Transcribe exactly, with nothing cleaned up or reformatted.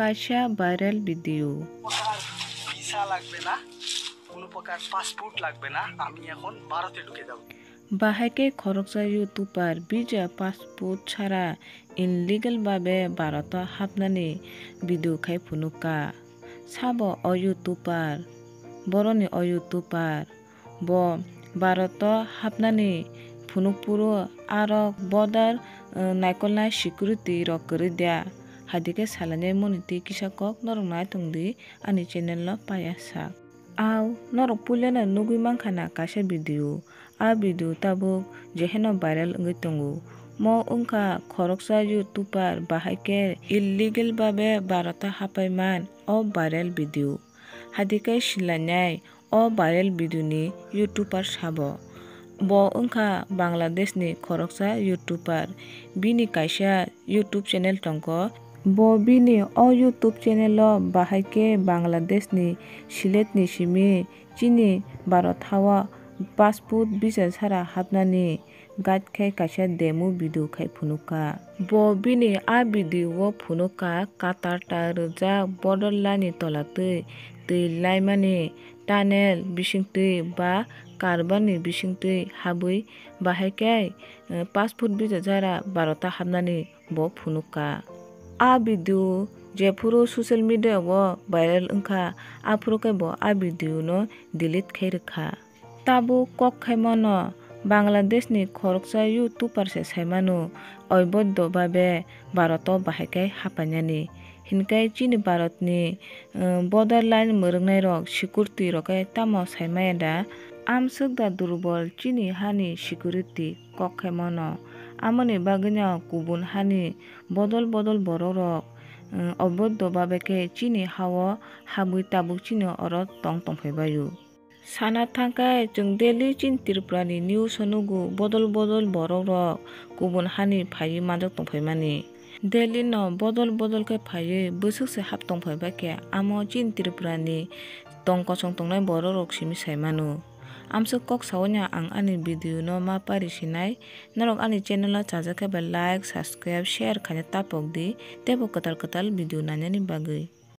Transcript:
Kaisa viral video. প্রকার ভিসা লাগবে না, কোনো প্রকার পাসপোর্ট লাগবে না, আমি এখন ভারতে ঢুকে যাব। Bahai khe khoroksa YouTuber visa passport chara illegal babe Bharat o hapnani video khai phunukha. Sabo o YouTuber, boroni o YouTuber. Bo Bharat o hapnani phunuk phuru arok border, eh, naikolnai security rok kwrwi dia. Hadikhe salainai moni tei kisa kok norok nai tongdi ani channel o paiya sak. Au norok puilano nugwi mankha na kaisa video. A video tabuk jeheno viral wngwi tongo. Mo wngkha khoroksa YouTuber bahai khe illegal babe Bharat o hapai man o viral video. Hadikhe silainai o viral video ni YouTuber sabo. Bo wngkha Bangladesh ni khoroksa YouTuber. Bini kaisa YouTube channel tongkho. Bo bini o YouTube channel o bahai khe Bangladesh ni Sylhet ni simi chini Bharat ha o passport visa chara hapnani guide khai kaisa demo video khai phunukha. Bo bini a video o phunukha katar ta rwjak border line ni tola twi, twi laimani tunnel bisingtwi ba karban ni bisingtwi habwi bahai khe, eh, passport visa chara Bharat o hapnani bo phunukha. A video jephuru social media o viral wngkha, aphuru khe bo a video no delete khai rwkha. Tabuk kok khaimano Bangladesh ni khoroksa YouTuber se saimano, oiboddo babe Bharat o bahai khe hapainani. Hinkhe chini Bharat ni, eh, border line mwrwknai rok security rok khe tamo saimaya da? Amswk da durbol chini hani security kok khaimano. Amoni bagwino kubun hani bodol bodol borok rok, eh, oiboddo babe khe chini ha o habwi tabuk chini oro tong tongphai baio. Sana thangkhe chwng daily chini Tripura ni news o nugo bodol bodol borok rok kubun hani phaiwi manjak tongphaimani. Daily no bodol bodol khe phaiwi bwswk se hap tongphai bai khe amo chini Tripura ni tong kosong tongnai borok rok simi saimano. Amswk kok saui no ang ani video no ma pari sinai. Norok ani channel o chajak khe ba like, subscribe, share khaina tapok di teibo kwtal kwtal video nainani bagwi.